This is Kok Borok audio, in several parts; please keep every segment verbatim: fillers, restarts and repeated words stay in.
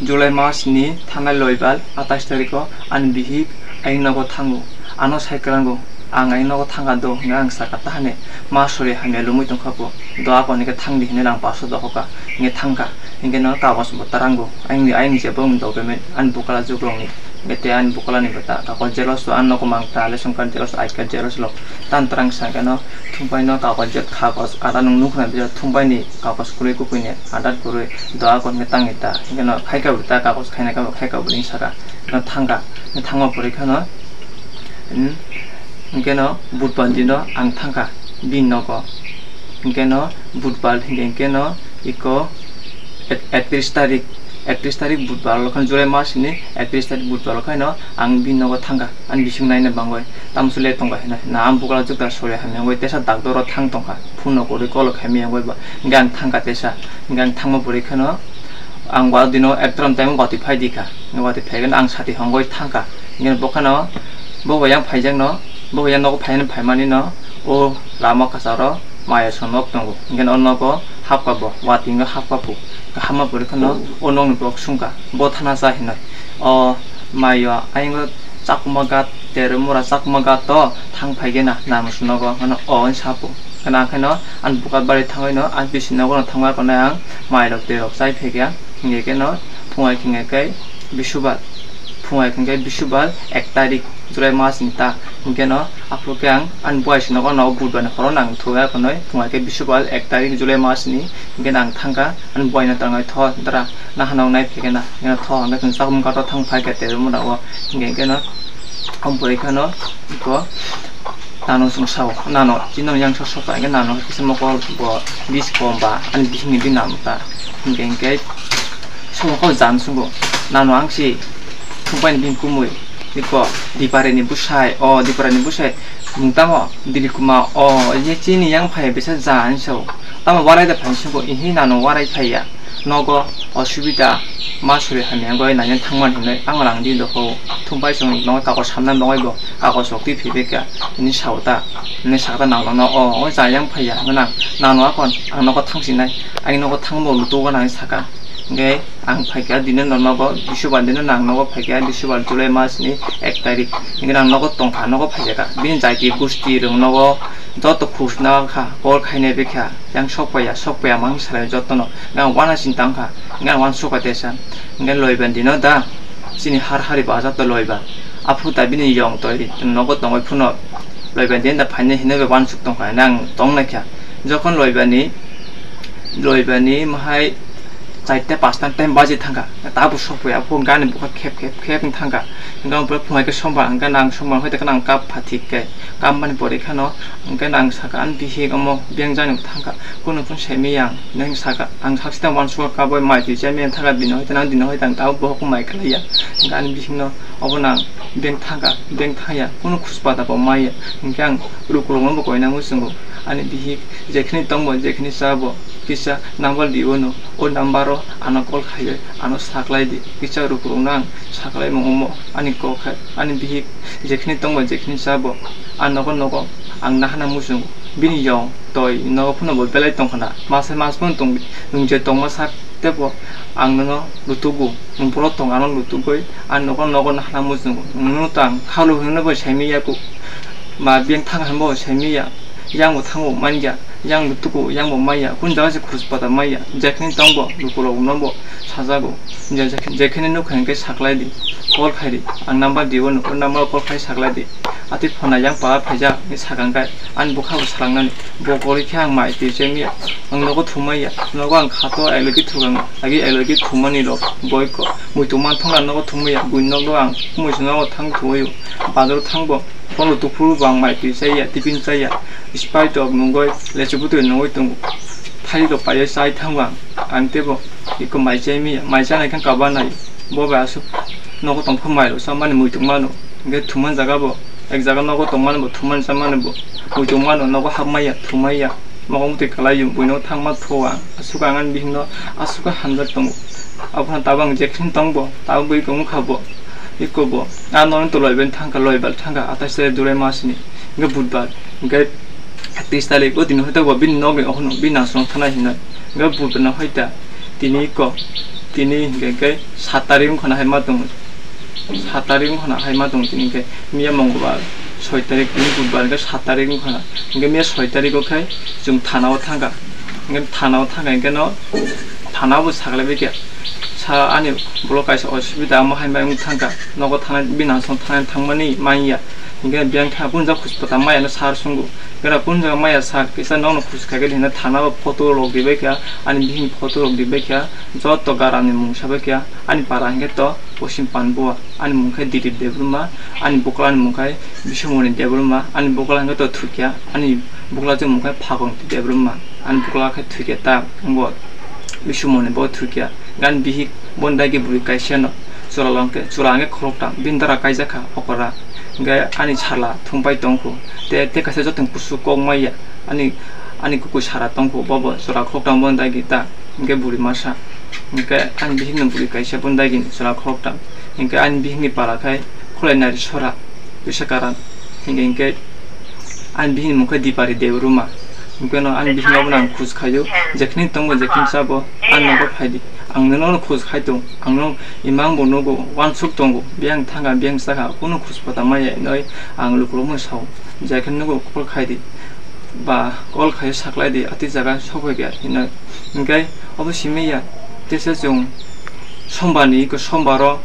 July mas ni thanai loibal atais tarikh o ani bihik ayang nogo thango. Ano sai kwlango, ang ayang nogo thangkha do hwnwi ang sakha, tahani ma sori hamya lumwi tongkha bo. Do akon hwnkhe thangdi hwnwi ang paso dokhokha, hwnkhe thangkha. Hwnkhe no kagoj bo tarango, ayang ni, ayang je bongni document ani bukla jugrokni, hwnkhe tei ani buklani bwta kagoj xerox o ani nogo mang ta, ration card xerox, I card xerox rok tan tarang sa khe no thumpai no kagoj je kagoj ada nwng nukha na thumpai ni kagoj kwrwi kukuini adat kwrwi do akon hwnkhe tangwi ta, hwnkhe no khaika bo ta kagoj khaina khe bo khaika bo hwnwi sakha, hwnkhe thangkha, hwnkhe thangma pore kheno, hmm, hwnkhe no budbar dino ang thangkha bini nogo, hwnkhe no budbar hwnkhe, hwnkhe no iko ek-, ekatris tarik, ekatris tarik budbar o khe July mas ni ekatris tarik budbar o khe no ang bini nogo thangkha, ani bising naina bangwi. Tamo se le tongkha hino, na ang bukla jukta sori hamya wngwi tesa doctor o thang tongkha, phone no kwrwi call khaimya wngwi ba, hwnkhe ang thangkha tesa, hwnkhe ang thangma pore kheno ang wa dino ekdrom time watwi phai di kha, watwi phai khe ang sati hongwi thangkha, hwnkhe bo kheno bo yang phaijak no, bo yang nogo phainani phaimani no o lama kwcharo maya song nok tongo, hwnkhe o nogo hapkha bo, watwi wngwi hapkha bo, hapma pore kheno o nokni borok sungkha bo thana cha hinwi, o mayo ayang Chakuma ghat, Terumura Chakuma ghat to thang phai khe na, namo sung nogo, hwnkhe no o wng sapo. Hwnkhe no ang khe no ani bukat bari thangwi no ani bisi nogo no thangma konai ang mai rok twi rok chai phai khe, hwnkhe khe no phungai khwngkhe khe Bisubal, phungai khwngkhe Bisubal ek tarik July mas ni ta, hwnkhe no aphuru khe ang ani buai si nogo no budbar ni horo nang thugwi konai phungai khe Bisubal ek tarik July mas ni, hwnkhe no ang thangkha ani buai no tangai tho dara. Nahano nai phai khe na, hwnkhe tho, hwnkhe chwng Chakuma ghat o thang phai khe Terumura o, hwnkhe, hwnkhe no, ang pore khe no, iko, nano chwng sao, nano, chini yang sok sok ta, hwnkhe nano kisa mokol bo bis kom ba, ani bisingni di nano ta, hwnkhe, hwnkhe, sok mokol jan sungo, nano ang si, thumpai ni bini kumui, iko, Dipare ni bwsai, o, Dipare ni bwsai, mung tamo, Dilip Kumar, o, ye chini yang phai bisa ja, ang sao, tamo warai da phai sungo, ihi nano warai phai ya. Nogo osubida ma suri hamya wngwi naina thangmani hinwi ang rang di dohor. Thumpai chwng nogo kagoj samna bagwi bo kagoj rok twi phibikha hinwi sao ta. Hinwi sakha ta nang nono o, o jayang phaiya gwnang. Nang no akon ang nogo thangsinai, ang nogo thangbo lutugo nang saka. Hwnkhe ang phaikha dino no nogo Bisubal dino nang nogo phaikha Bisubal July mas ni ek tarik. Hwnkhe nang nogo tongkha nogo phaijakha. Bini jati gusti rok nogo joto khusna kha, call khainai bikha. Yang sok paiya, sok paiya mang salai jotono. Yang wana sing tangkha, yang wan sok kaisa. Yang loiban dino da, chini har hari baja to loiba. Aphu ta bini yong toi nogo tongoi phuno. Loiban din da phaini hino be wan suk tongkha, nang tong naikha. Jokhon loibani, loibani mahai chaita pasta time baji thangkha. Tabu sok paiya, aphu gani bukha khep khep khep thangkha. Yang pura phungai ke somba, yang nang somba hoi ta nang kap phathik ke. Kammani pore kheno, hwnkhe ang sakha, ani bihik omo beng jani thangkha, kunu phun saimaya ang, nang sakha, ang saksita wansukha, kaboi mai twi chaimaya thangkha, dino hoi tang, dino hoi tang, tabuk bohok mai kwlaiya, hwnkhe ani bihikno obo nang beng thangkha, beng thangya, kunu khuspata bo maya, hwnkhe ang lukurokno bo koina muchungo, ani bihik jekhini tongbo, jekhini chabo, kisa number dibo no, o number o ano call khaiwi, ano saklai di, kisa lukurokno ang saklai mung omo, ani kok hai, ani bihik, jekhini tongbo, jekhini chabo, a nogo nogo ang nahana muchungo. Bini yong toi nogo phano bo belai tongkhana. Masa mas phano tong, nwng je tongma sak tebo ang nono lutugo. Nwng boro tong ano lutugoi a nogo nogo nahana muchungo. Nwngno tang khalo hwnwi bo saimaya ku. Ma beng thang hwnbo saimaya. Yang bo thango manya. Yang bo tuku, yang bo maya, kun jaga se khurus pata maya, jekhini tongbo, lukurok nobo sajago, je-, jekhini nukha hwnkhe saklai di, call khai di, ang number dibo nuko, number call khai saklai di, atwi phone yang pa phaijak, ni sakang kai, ani bwkha bo salangnani, bo gori khe ang mai twi chemiya, ang nogo thumaiya, nogo ang khato elogwi thugang, agi elogwi thumani rok, boiko, muitu manthong ang nogo thumaiya, buini nogo ang, muitu nogo thang thumaio, bazaro thangbo, Phone rok tuphuru bo ang mai twi chaya, tiffin chaya, spite rok nungwi, lechu bwtwi nungwi tongo. Thai rok paiwi chai thango ang, ang teibo iko mai chai manya, mai chanai khe kaba nai, bo bai aswk nogo tongphuru mai rok chamani muitu mano, hwnkhe thumani jaga bo, ek jaga nogo tongmani bo, thumani chamani bo, muitu mano, nogo hapmaya, thumaya. Mokol mutwi kwlaio, buino thangma thua. Aswk ang ani bihikno aswk hamjak tongo. Abono tabang jekhini tongbo, tabang bui khe wngkha bo. Iko bo. A nono to loibai thangkha, loibai thangkha, atais tarik July masni. Hwnkhe budbar. Hwnkhe tris tarik o dino hwnkhe bo bini nokni okhono bini nangsong thanai hinwi. Hwnkhe budbar no hwnkhe tini iko. Tini hinkhe khe sat tarik wngkhana hai ma tongo. Sat tarik wngkhana hai ma tongo tini hinkhe. Miya Mongolbar, soi tarik, tini Budbar hinkhe sat tarik wngkhana. Hinkhe miya soi tarik o khe chwng thana o thangkha. Hinkhe thana o thangkha hinkhe no thana o bo saklai bai khe. Sa ani bolok kaisa osubida omo hai ma wng thangkha. Nogo thanai bini aswk thanai thangmani manya. Hinkhe biyang kha punjak hospital maya no sar sungo. Gara punjak maya sar kisa nokno khus khaikhe hinna thana o photo rok dibai kha, ani bihikni photo rok dibai kha, joto garamni mung sabai kha, ani para hinkhe to Posim Panbua, ani mung khe Dilip Debbarma, ani bukla ni mung khe Biswamoni Debbarma, ani bukla hinkhe to thwikya, ani bukla je mung khe Phagwrwng Debbarma, ani bukla khe thwikya ta wngbo Biswamoni bo thwikya, gan bihik. Boni dagi bwrwi kaisa no chwla langkhe, chwla hwnkhe khoroktham, bini dara kaijak kha okora. Hwnkhe ani sala thumpai tongkhu, tei, tei kaisa jotoni kusu kok maya, ani, ani kukui sara tongkhu, bobo chwla khoroktham boni dagi ta, hwnkhe bwrwi masa, hwnkhe ani bihikno bwrwi kaisa boni dagi chwla khoroktham, hwnkhe ani bihikni para khai Khulai Nari Sora, Tuisa Karan, hwnkhe, hwnkhe ani bihikni mung khe Dipari Debbarma, hwnkhe no ani bihikno bono ang khus khaio, jekhni tongo jekhni chabo, ani nogo phaidi. Ang nono khus khai tong, ang no imang bo nogo, uansuk tongo, biyang thangkha, biyang chakha, kunu khus pata maya hinwi ang lukurokno sao, jai khe nogo call khai di, ba call khai saklai di, ati jaga sokbai kha hinwi. Hinkhe obo simi ya, tesa chwng sombar ni, eko sombar o,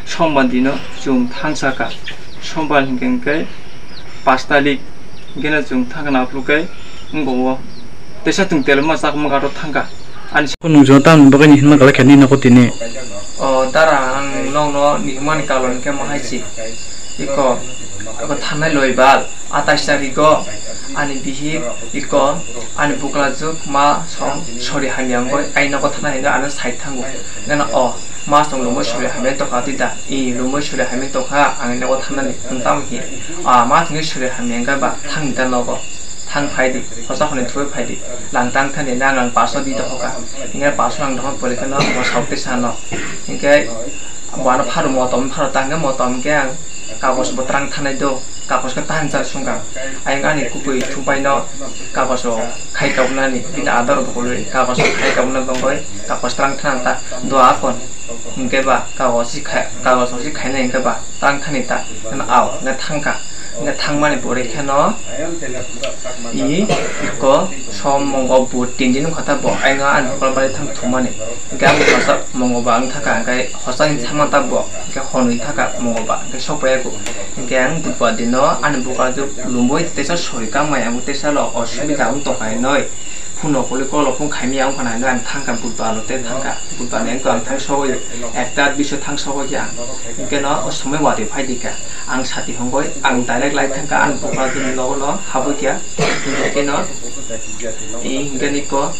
sombar dino chwng thangsa kha, sombar hinkhe, hinkhe pas tarik, hinkhe no chwng thangkha naphuru khe, wngbo o tesa chwng telma chakma garo thangkha. Ani nung jora tamni bagwi ni hinma galai kha nini nogo tini. O dara, ang nokno ni himani karon khe mahai si. Iko, iko thanai loibal, atais tarigo, ani bihik, iko, ani buklajwk ma song sori hamya wngwi, ai nogo thanai hinwi ano sai thango. Gana o, ma song lumwi sori hamya tokha twi da, i lumwi sori hamya tokha, ang nogo thanani, wng tamo hi, a ma thwngwi sori hamya wngkha ba, thangni da nogo. Thang phai di, hosa hwnwi thwiwi phai di. Lang tang thani nang ang paso di dohor kha. Hinkhe paso ang dohor pore kheno bo sauk tei sano. Hinkhe bo ano pharo motom pharo ta hinkhe motom hinkhe ang kagos bo twrang thanai do. Kagos khe tahan cha sungkha. Ayang ani kubui thupai no kagos o khai kabnani bini adar bo kolwi kagos o khai kabna bangwi kagos twrang thana ta do akon. Hinkhe ba kagos si khai, kagos o si khainai hinkhe ba twrang thani ta. Hinkhe no ao hinkhe thangkha. Hinkhe thangmani pore kheno i ko som mongo bo tin din wngkha ta bo, aino ani bukla bai thang thumani. Hinkhe ang hosa mongo ba wng thaka, hinkhe hosa ni sama ta bo, hinkhe honwi thaka mongo ba, hinkhe sokpaiya ko. Hinkhe ang budbar dino ani bukla jo lumui teisa sori kamai, ang teisa lo osubida wng tongkha hinoi. Phone no kuli call phone khaimya wngkha na hinoi, ang thangkha budbar lo tei thangkha. Budbar ni ang thang sogwi ekta biso thang sogwi khe ang. Hinkhe no o somoi watwi phai di kha. Ang sati hongoi, ang direct lai thangkha, ang bokra bini nogo no habwi kha. Hinkhe no, i hinkhe ni ko,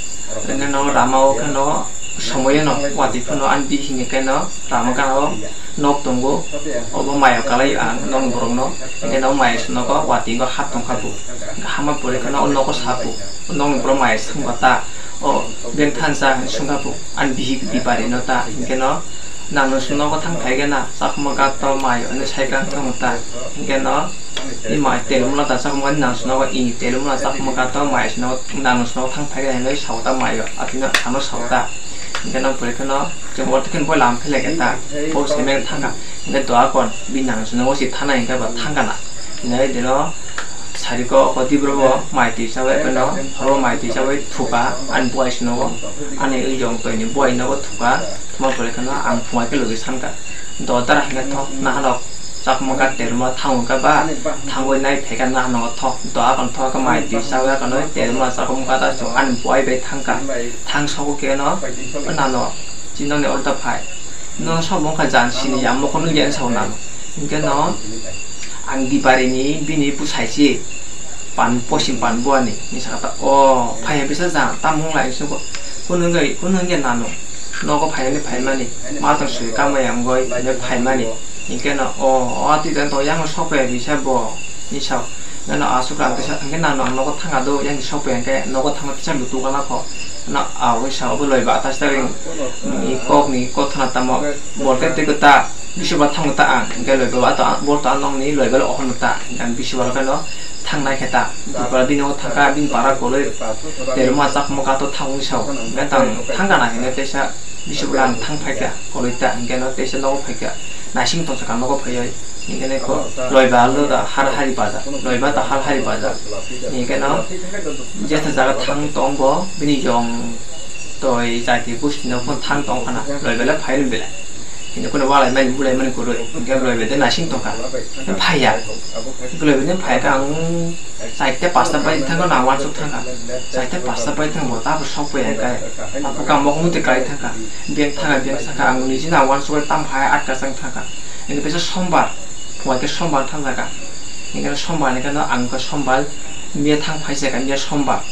hinkhe no rama o khe no, somoyo no, watwi phano ani bihik ni khe no, rama gana o nok tongo, obo mayo kalai ang nok borok no, hinkhe no mayo nogo watwi o hap tongkha bo, hinkhe hama pore khe no o nogo sabu, o nok ni borok mayo songkha ta, o beng thansa hinkhe songkha bo, ani bihik dipari no ta, hinkhe no, Nang no swngo thang phai gana, chakma gato mai, ano sai kang thang ta. Hinkhe no, i mai telmula ta chakma nang swngo i telmula chakma gato mai swngo nang no swngo thang phai gana hinwi sao ta mai, atino ano sao ta. Hinkhe no pore kheno, chwng oro khe bo lam philai khe ta, bo semeng thang kha. Hinkhe doa kon, bi nang swngo si thana hinkhe ba thang kana. Hinai dino, Sariko koti bro bo mai twi chabai phano, horo mai twi chabai thuka, ani buai sino, ani ui jong toini buai nogo thuka, thuma pore kheno ang phungai khe logi sanka. Do dara hingke thok nahanok chakma ka terma thangwi ka ba, thangwi nai phaika nahanok thok, do akon thok ka mai twi chabai kano terma chakma ka ta chwng ani buai bai thangka, thang sogo keno nano. Chini nokni orta phai. No sobo wngkha jan sini ya, mokol nung ya, wng sao nang. Hinkhe no, ang dipari ni bini bwsai se, pan, posim pan buani, ni saka ta, o, phai ya bisa jan, tamo wng lai se bo. Kunu wngya, kunu wngya nano. Nogo phai ya ni phai mani, ma tong sui kamo ya wngoi, hinwi phai mani. Hinkhe no, o, o, twi tong yang sok phai ya bisa bo, ni sao. Nano aswk rang kisa, hinkhe nano ang nogo thangka do, yang sok phai ya hinkhe nogo thangma kisa lutu gana kho. Na, a, ui sa, obo loi ba, ta sa ring, ni kok ni kothana tamo, bor khe twi ta, bisu ba thango ta ang, hingke loi ba, ta, bor ta nong ni loi ba, ohon ta, ang bisu ba khe no, thang nai khe ta, bini o thangka, bini para koloi, terma chakmo ka to thang ui sa, hingke tang, thang gana hingke tesa, Bisi bwla ang thang phaikha, koloi ta, hinkhe no teisa nogo phaikha, naising tongsa ka nogo phaiwi, hinkhe no ko loiba lo da har hari baja, loiba da har hari baja, hinkhe no jesa jaga thang tong bo, bini yong toi jati gusti no phano thang tong khana, loiba le phai rw belai. Hinkhe kuno walai mani bulai mani kwrwi, hinkhe loiba de naising tongkha, phaiya, loiba de phaikha ang. Chaita pasta bai thangkha na wansuk thangkha. Chaita pasta bai thangbo tabuk sokpaiya hinkhe. Abo kamo mute kai thangkha. Beng thangkha, beng sakha, ang niji na wansuk tam hai atka chang thangkha. Hinkhe teisa sombar, phungai khe sombar thangjakha. Hinkhe sombar hinkhe no ang khe sombar miya thang phaisakha, miya sombar.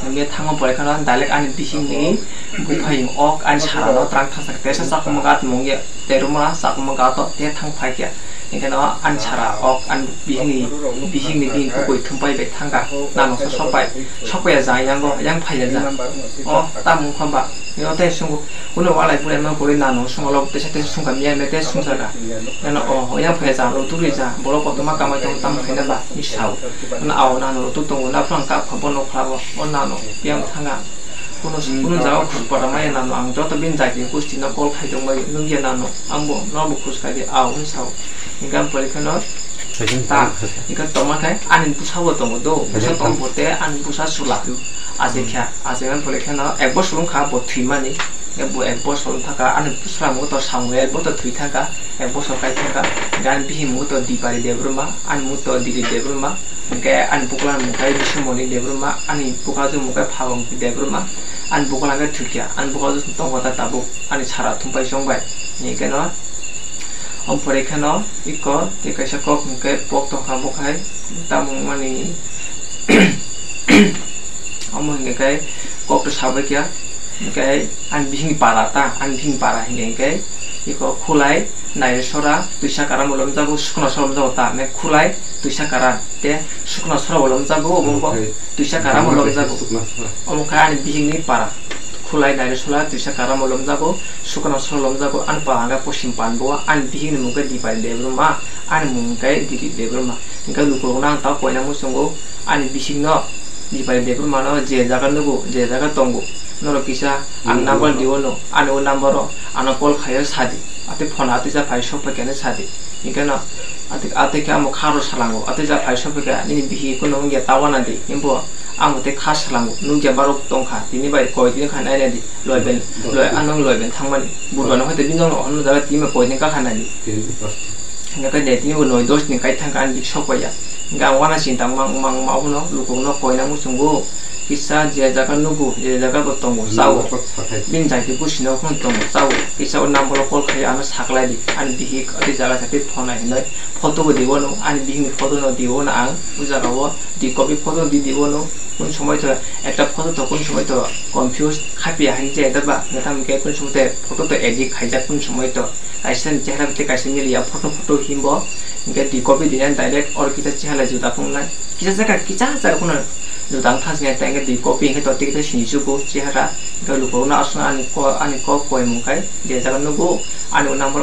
Miya thangma pore kheno direct ani bihikni buphang ok ani sara no twrang thangjakha. Teisa chakma gat mungya, teruma chakma gato te thang phaikha. Hinkhe no ani sara ok ani bihikni, bihikni bini bukoi thumpai bai thangkha. Nano so sokpai, sokpaiya ja yango, yang phaiya ja. O, tamung kha ba? Yo tei sungo, kuno walai bulai ma kwrwi nano songolok tesa tesa sungkha miya miya tei sungsakha. Nano o, yang phaiya ja, lo turi ja, borok kotorma kamai tongo tamo khaina ba, ni sao. Nano ao nano lo tu tongo, na phang kap kha bo nok kha bo, o nano, piyang thanga. Kuno, kuno jaga khus para maya nano, ang joto bini jati gusti no call khai tongbai, nukya nano, ang bo, no bo khus khai di, ao, ni sao. Hinkhe ang pore kheno, ta, hinkhe tongma khe, ani bwsa bo tongo do, bwsa tong bo te, ani bwsa chwla. Achai kha, achai man pore kheno, ek bosor wng kha bo thwimani, bo ek bosor wng kha, ani bwsra mung to samung, ek bosor thwi thang kha, ek bosor kai thang kha, hinkhe ani bihik mung to Dipari Debbarma, ani mung to Dilip Debbarma, hinkhe ani bukla mung khe Biswamoni Debbarma, ani bukaju mung khe Phabangti Debbarma, ani bukla khe thwi kha, ani bukaju tongo ta tabuk, ani sara thumpai chongbai, hinkhe no, Om pore kheno iko tei kaisa kok hwnkhe pok tongkha bo khai tamo wngmani. Omo hwnkhe kok to sabai kha, hwnkhe ani bihikni para ta, ani bihikni para hwnkhe hwnkhe iko khulai, naisora, twisa karam bo lomjago, sukno sora lomjago ta, hwnkhe khulai, twisa karam. Te sukno sora bo lomjago, obo wngkha twisa karam bo lomjago. Omo khe ani bihikni para. Khulai nairi sula twisa karam bo lomjago, sukno sora lomjago, ani para hwnkhe poschim panbo, ani bihikni mung khe Dipari Debbarma, ani mung khe Dilip Debbarma. Hwnkhe lukurokno ang tamo koina muchungo, ani bisikno Dipari Debbarmano je jaga nugo, je jaga tongo, norok kisa ang number diwono, ani o number o ano call khaio sadi, atwi phone atwi ja phai sok phaikhe sadi. Hinkhe no atwi, atwi khe amo kha rw salango, atwi ja phai sophi khe nini bihik kunu wngya ta wana di, himbo amo tei kha salango, nukya barok tongkha, tini bai koi din kha naina di, loi ben, loi anong loi ben thangmani, burba no hoite bini no hwnno jaga tini bai koi din kha naidi. Hinkhe de tini bo noi dos din kai thangkha ani bihik sokpaiya, hinkhe ang wana sinta mang mang ma abono lukokno koina muchungo. Kisa je jaga nugo, je jaga bo tongo, chao. Bini jati busino phone tongo, chao. Kisa o number o call khai ano saklai di. Ani bihik ati jaga sati phone hinoi photo bo dibo no, ani bihik ni photo no dibo no ang. O jaga o di copy photo di dibo no. Kun somoi to ekta photo to kun somoi to confuse khapiya hin je da ba. Neta mungke kun somoi to photo to edit khaijak kun somoi to. Kaisa ni chehra tei kaisa ni liya photo photo himbo. Hinkhe di copy di direct or kisa chehra juda phungnai. Kisa jaga, kisa jaga kuno juda wng thang sinai, tei hwnkhe di copy hwnkhe to tei kisa sini chugo chehara. Hwnkhe lukurokno aswk ani ko-, ani kok koimung khai je jaga nugo, ani o number